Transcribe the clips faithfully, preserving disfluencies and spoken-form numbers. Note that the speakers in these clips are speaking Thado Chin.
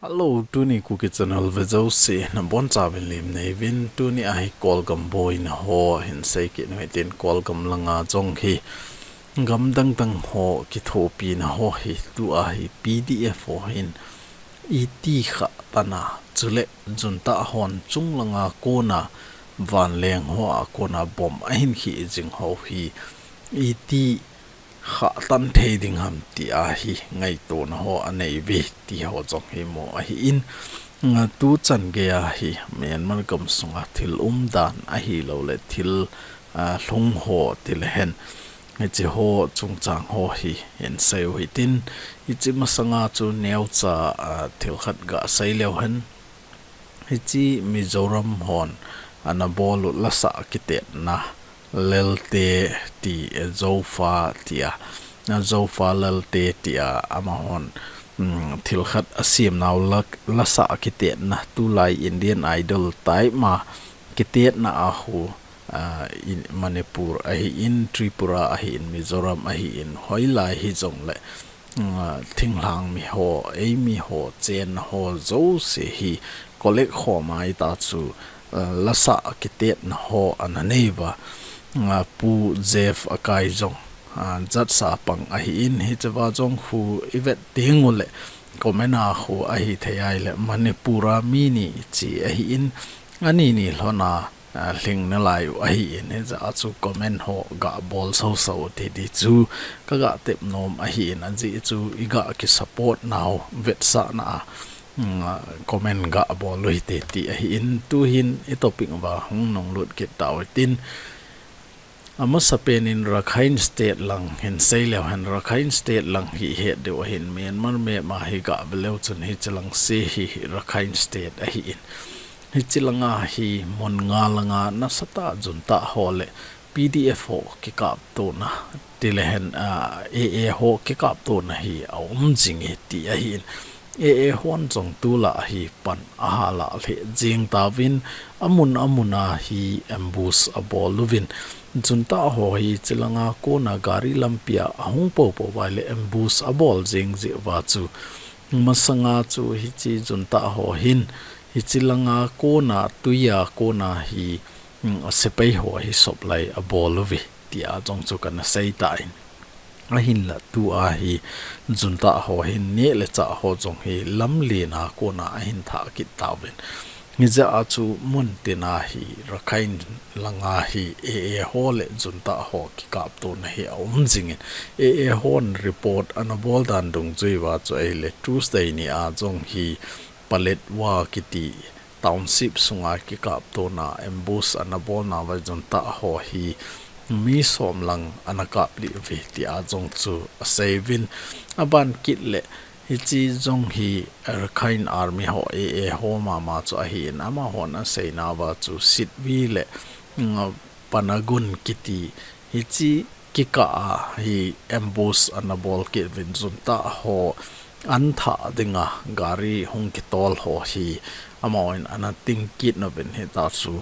Hello, tuni Kuki Channel vejouse nabonchauvin lim neiuvin. Tuni ahi Kolgam boina ho hin seikit u hitin, Kolgam langa jong hi gam dangdang ho kithopina ho hi tua hi P D F ho hin iti khah tan a, chule junta hon chung langa kona vanleng hoa kona bomb ahin khih jing ho hi iti khah tan thei ding ham tia hi ngaitona ho anei uve ti ho jong hi mu ahin, nga tuchan geiya hi Myanmar gam sunga thil umdan ahilouleh thil, ah, lhung ho tilehen, hiche ho chungchang ho hi hin sei u hitin, hiche masanga chu neocha, ah, thil khat gasei leu hen. Hiche Mizoram hon ana bol u lasa kitetna Lelte ti, eh, Zofa tia, a Zofa Lelte tia amahon, um, thil khat asem nau la, lasa kitetna tulai Indian Idol type ma kitetna a hu, ah, in Manipur ahin, Tripura ahin, Mizoram ahin, hoilai hijongle, ah, thinglhang mi ho, eimi ho, chenna ho jouse hi collect khom a ita chu, ah, lasa kitetna ho ana nei uva, ah, Pu Jeff Akai jong, ah, jatsa pang ahin, hichea jong khu ivet ding uleh comment a khu ahithei ahileh Manipur a mi ni chi ahin, ani ni lhona, ah, lhing nalai u ahin, hijeh a chu comment ho gabol soso u ti di chu kaga tep nom ahin, ajeh chu iga kisupport nau vetsahna a, mm, ah, comment gabol u hite ti ahin, tuhin i topic uva hung nunglut kit tau hitin. Amasapen in Rakhine State lang hin sei leu hen, Rakhine State lang hi het diu ahin, Myanmar map a hi gave leu chun hiche lang se hi Rakhine State ahin. Hiche langa hi mun nga langa nasatah a junta ho le P D F ho kikaptona tilehen, ah, A A ho kikaptona hi aum jing e ti ahin. A A hon jong tulai hi pan aha lah lheh jing tauvin, amun amun a hi ambush abol uvin, junta ho hi hiche langa kona gari lampia ahung popo uva ahileh ambush abol jing jeh uva chu, masanga chu hiche junta ho hin hiche langa kona, tuia kona hi, mm, sepai ho hi supply abol uve tia jong chu kana sei tan. Ahinla tua hi junta ho hin neh le chah ho jong hi lamlen a kona ahin thah kit tauvin. Hijeh a chu mun tina hi Rakhine langa hi A A ho le junta ho kikaptona hi aum jingin, A A hon report ana bol dan dungjui uva chu ahileh Tuesday ni a jong hi Paletwa kiti township sunga kikaptona ambush ana bolna uva junta ho hi mi som lang ana kaplih uve tia jong chu asei uvin, aban kit leh hiche jong hi Rakhine Army ho A A ho mama chu ahin, amahon aseina uva chu Sittwe le, mm, Panguna kiti hiche kikah a hi ambush ana bol kit uvin junta ho an thah dinga gari hung kitol ho hi amahon ana ting kit uvin hita chu,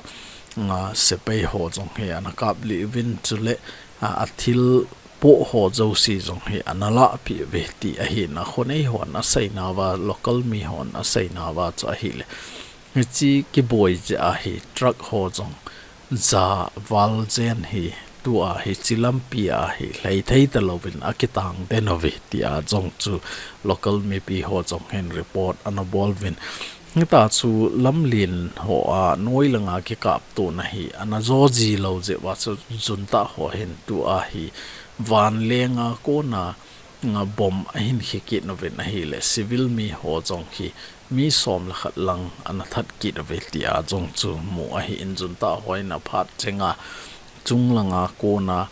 ah, sepai ho jong hi ana kaplih uvin chule, ah, athil poh ho jouse jong hi ana lahpeh uve ti ahin, akhonei hon aseina uva, local mi hon aseina uva chu ahileh. Hiche kiboi jeh a hi truck ho jong ja val jen hi tua hiche lampi a hi lhai thei talouvin akitang den uve tia jong chu local mipi ho jong hin report ana bol uvin. Hita chu lamlen hoa noi langa kikaptona hi ana jo ji lou jeh uva chu junta ho hin tua hi vanlenga kona nga bomb ahin khih kit uvin ahileh civil mi ho jong hi mi som le khat lang ana that kit uve tia jong chu mu ahin, junta hon aphat chenga chung langa kona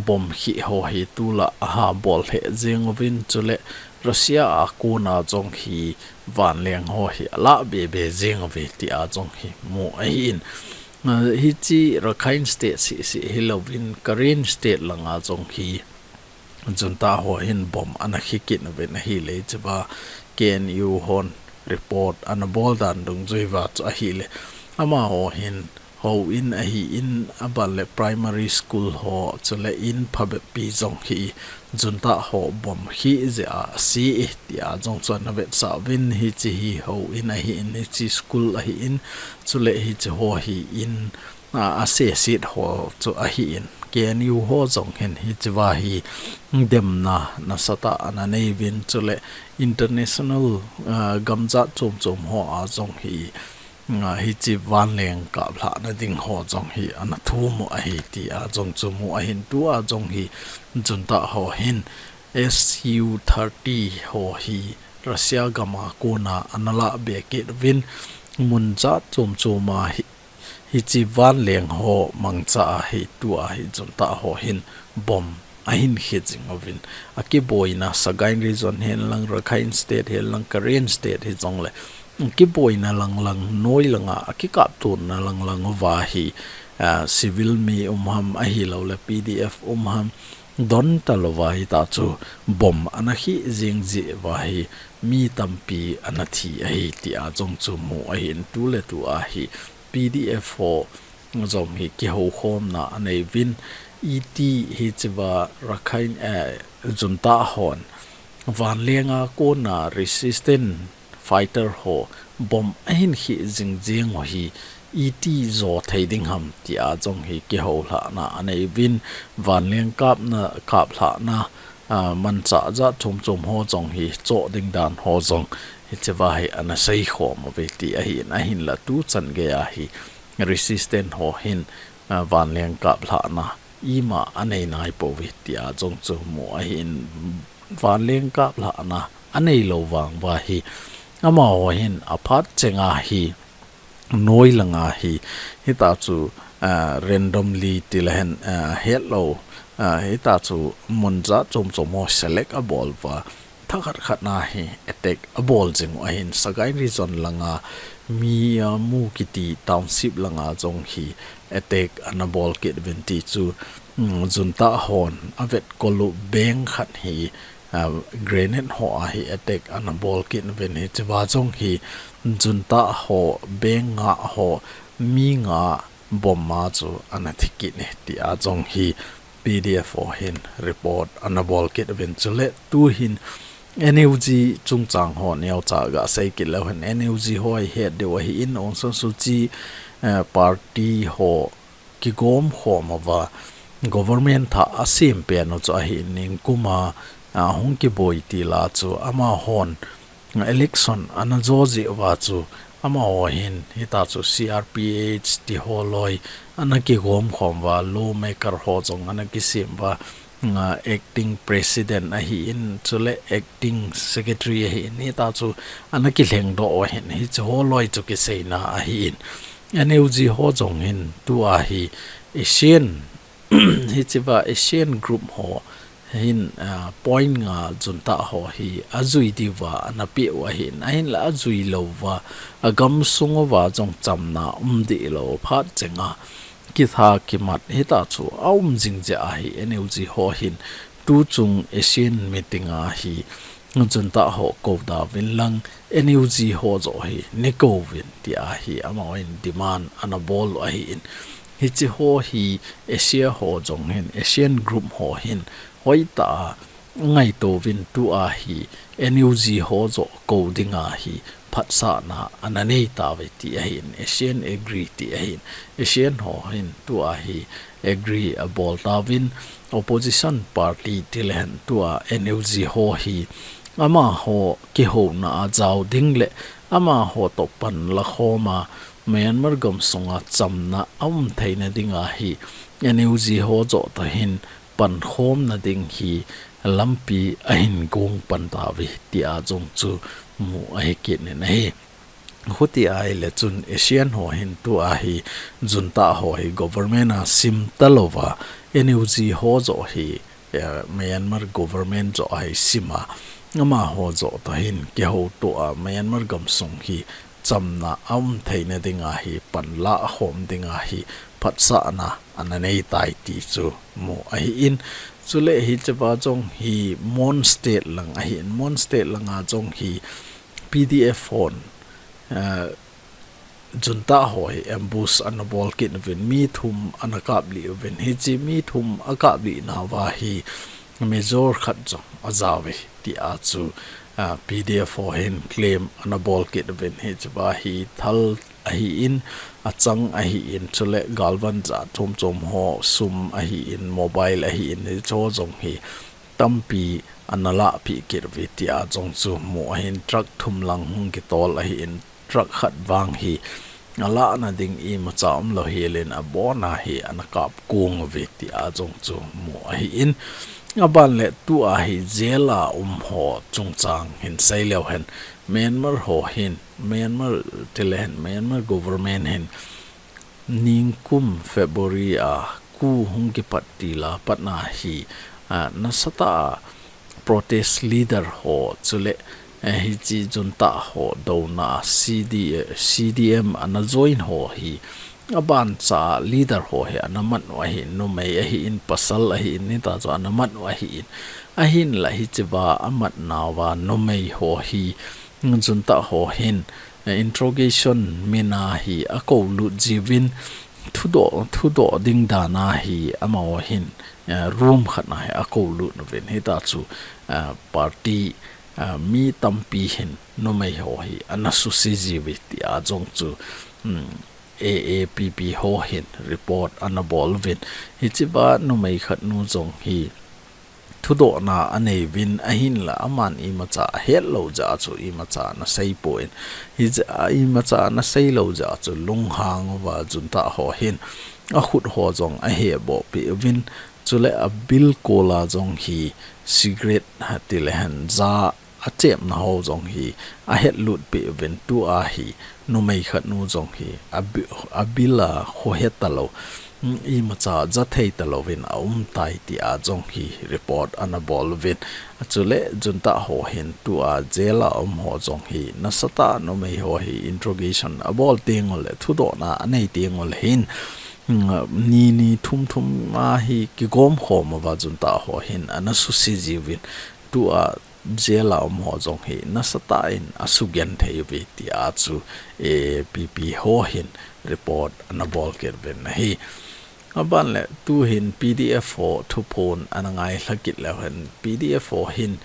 bomb khih ho hi tulai aha bol lheh jeng uvin chule Russia a kona jong hi vanleng ho hi alah bebe jeng uve tia jong hi mu ahin. Ah, hiche Rakhine State seh seh hilouvin Karen State langa jong hi junta ho hin bomb ana khih kit uvin ahileh, hichea K N U hon report ana bol dan dungjui uva chu ahileh, amaho hin houin ahin, aban le primary school ho, chule in phabep pi jong hi junta ho bomb hi jeh a ase e, tia jong chu ana vetsah uvin, hiche hi houin ahin, hiche school ahin, chule hiche ho hi in, a, aseset ho chu ahin, K N U ho jong hin hichea hi demna nasatah ana nei uvin, chule international, a, gamjat chom chom ho a jong hi, a, hiche vanleng kaplhahna ding ho jong hi ana thum u ahi, tia jong chu mu ahin, tua jong hi junta ho hin S U thirty ho hi Russia gam a kona ana lah be kit uvin, mun jat chom chom a hi, hiche vanleng ho mangcha a hi tua hi junta ho hin bomb ahin khit jing uvin, akiboina Sagaing Region hihen lang, Rakhine State hihen lang, Karen State hijongle, akiboina lang lang, noi langa akikaptona lang lang uva hi, a, civil mi um ham, ahilouleh P D F um ham, don talouva hitia chu bomb ana khih jing jeh uva hi mi tampi ana thi ahi, tia jong chu mu ahin, tuletua hi P D F ho jong hi kihoukhomna anei uvin, E T hichea Rakhine, eh, junta hon vanleng a kona resistance fighter ho bomb ahin khih jing jeng u hi E T jo thei ding ham, tia jong hi kihoulhahna anei uvin, vanleng kapna, kaplhahna, a, manchah jat chom chom ho jong hi choh ding dan ho jong hichea hi ana seikhom uve ti ahin, ahinla tuchan geiya hi resistance ho hin, a, vanleng kaplhahna ima anei naipouve, tia jong chu mu ahin, vanleng kaplhahna anei lou vang uva hi amaho hin aphat chenga hi noi langa hi, hitia chu, a, randomly tilehen, a, hetlou, a, hitia chu mun jat chom chom ho select abol uva, thakhat khat na hi attack abol jing u ahin, Sagaing Region langa Miyamu kiti township langa jong hi attack ana bol kit uvin ti chu, um, junta hon avetkol u bank khat hi, a, grenade ho a hi attack ana bol kit uvin, hichea jong hi junta ho bank nga ho mi nga bomb a chu ana thi kit e, tia jong hi P D F ho hin report ana bol kit uvin, chule tuhin N U G chungchang ho neocha gasei kit leu hen, N U G ho hi het diu ahin, Aung San Suu Kyi, eh, party ho kigomkhom uva government thah asem pen u chu ahin, ningkum a, a, hung kiboi til a chu amahon election ana jo jeh uva chu amaho hin hitia chu C R P H ti ho loi ana kigomkhom uva, lawmaker ho jong ana kisem uva, a, acting president ahin, chule acting secretary ahin, hitia chu ana kilhengdoh u ahin, hiche ho loi chu kiseina ahin, N U G ho jong hin tua hi ASEAN, hichea ASEAN group ho hin, a, point nga junta ho hi ajui diuva ana peh u ahin, ahinla ajui louva, agamsung uva jong chamna um deh lou phat chenga kitha kimat hitia chu aum jing jeh a hi N U G ho hin tuchung ASEAN meeting a hi junta ho kou da uvin lang, N U G ho joh hi nei kou uvin tia hi amahon demand ana bol u ahin, hiche ho hi Asia ho jong hin, ASEAN group ho hin hoitah a ngaito uvin, tua hi N U G ho joh kou dinga hi phatsahna ana nei tauve ti ahin, ASEAN agree ti ahin, ASEAN ho hin tua hi agree abol tauvin, opposition party tilehen tua N U G ho hi amaho kihouna a jao ding le amaho toh pan lakhom a Myanmar gamsunga chamna aum theina dinga hi N U G ho joh toh hin pankhomna ding hi lampi ahin gong pan tauve tia jong chu mu ahi kit in ahi. Huti ahile chun ASEAN ho hin tua hi junta ho hi government a sim talouva, N U G ho joh hi, eh, Myanmar government joh a hi sim a, amaho joh toh hin kihoutoh a Myanmar gamsung hi chamna aum theina dinga hi panlah khom dinga hi phatsahna ana nei tai ti chu mu ahin, chule hichea jong hi Mon State lang ahin, Mon State langa jong hi P D F hon, eh, junta ho hi ambush ana bol kit uvin, mi thum ana kap lih uvin, hiche mi thum akap lih nauva hi major khat jong aja uve tia chu, ah, P D F ho hin claim ana bol kit uvin, hichea hi thal ahin, achang ahin, chule galvan jat chom chom ho, sum ahin, mobile ahin, hicheho jong hi tampi ana lahpeh kit uve tia jong chu mu ahin, truck thum lang hung kitol ahin, truck khat vang hi alahna ding imacha umlou helin abona hi ana kap kong uve tia jong chu mu ahin, aban le tua hi jail a um ho chungchang hin seileu hen, Myanmar ho hin, Myanmar tile hen, Myanmar government hin ningkum February a coup hung kipat til a patna hi, ah, nasatah a protest leader ho chule, eh, hiche junta ho douna a C D, C D M ana join ho hi, abancha leader ho hi ana mat u ahin, numei ahin, pasal ahin, hitia chu ana mat u ahin, ahinla hichea amat nauva numei ho hi junta ho hin, eh, interrogation mina hi akou lut jiuvin, thudoh, thudoh ding dana hi amaho hin, eh, room khatna hi akou lut uvin, hitia chu, eh, party, eh, mi tampi hin numei ho hi ana suse jiuve tia jong chu, um, A A P P ho hin report ana bol uvin, hichea numei khat nu jong hi thudohna anei uvin, ahinla aman imacha ahet lou jeh a chu imacha ana seipon, hijeh a imacha ana seilou jeh a chu lunghang uva junta ho hin akhut ho jong aheboh peh uvin, chule abilkol a jong hi cigarette hatile hen ja achepna ho jong hi ahet lut peh uvin, tua hi numei khat nu jong hi abi-, abil a khohe talou, mm, imacha ja thei talouvin aum tai tia jong hi report ana bol uvin. Chule junta ho hin tua jail a um ho jong hi nasatah a numei ho hi interrogation abol teng uleh, thudohna anei teng uleh hin, mm, ni ni thum thum a hi kigom khom uva junta ho hin ana suse jiuvin, tua jail a um ho jong hi nasatah in asugenthei uve tia chu A A P P ho hin report ana bol kit uvin ahi. Aban le tuhin P D F ho thuphon ana ngailha kit leu hen, P D F ho hin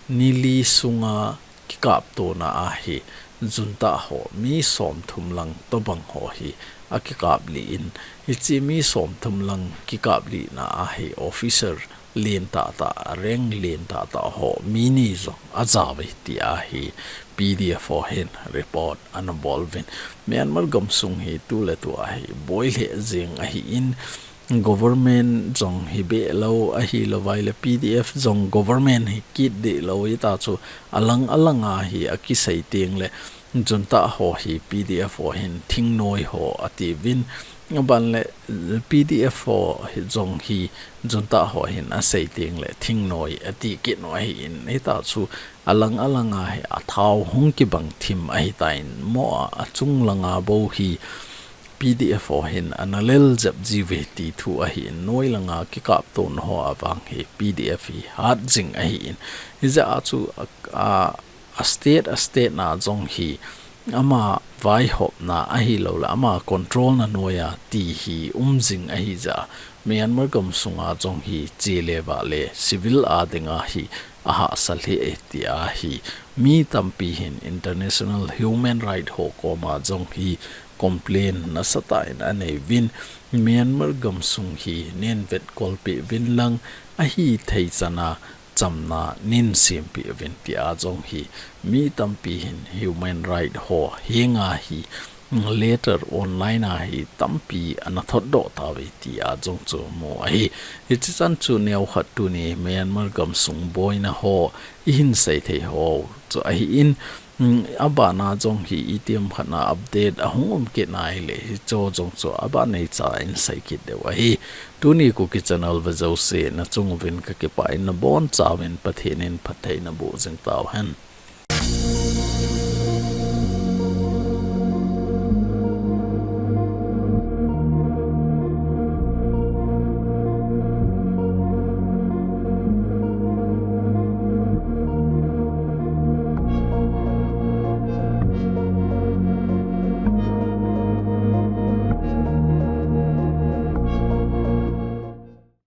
ni li sunga kikaptona a hi junta ho mi somthum lang tobang ho hi akikap lih in, hiche mi somthum lang kikap lihna a hi officer len tahtah, rank len tahtah ho mi ni jong aja uve tia hi P D F ho hin report ana bol uvin. Myanmar gamsung hi tuletu a hi boi lheh jeng ahin, government jong hi behlou, ahilouvai le P D F jong government hi kit dehlou, hitia chu alang alang a hi akisei teng le junta ho hi P D F ho hin thingnoi ho atiuvin, aban le P D F ho hi jong hi junta ho hin asei teng le thingnoi ati kit u ahin, hitia chu alang alang a hi athao hung kibang thim ahitan, mo a achung lang a bou hi P D F ho hin ana lel jep jiuve ti thu ahin, noi lang a kikaptona ho avang hi P D F hi hat jing ahin, hijeh a chu a, a, a state, a state na jong hi ama vaihopna ahilouleh ama control na noiya ti hi um jing ahijeh a, Myanmar gamsunga jong hi che le vah le civil a dinga hi ahahsa lheh e tia hi mi tampi hin international human right ho koma jong hi complain nasatah in anei uvin, Myanmar gamsung hi nen vetkol peh uvin lang, ahithei chana chamna nin sempeh uvin tia jong hi mi tampi hin human right ho henga hi letter online a hi tampi ana thotdoh tauve tia jong chu mu ahi. Hichi chan chu neokhat tuni Myanmar gamsung boina ho ihin seithei ho chu ahin, mm, abana jong hi itiham khat na update ahung um kit nai le hicho jong chu abanei cha in sei kit diu ahi. Tuni Kuki Channel vejouse nachung uvin kakipah in nabonchauvin Pathen in phatthei naboh jing tauhen.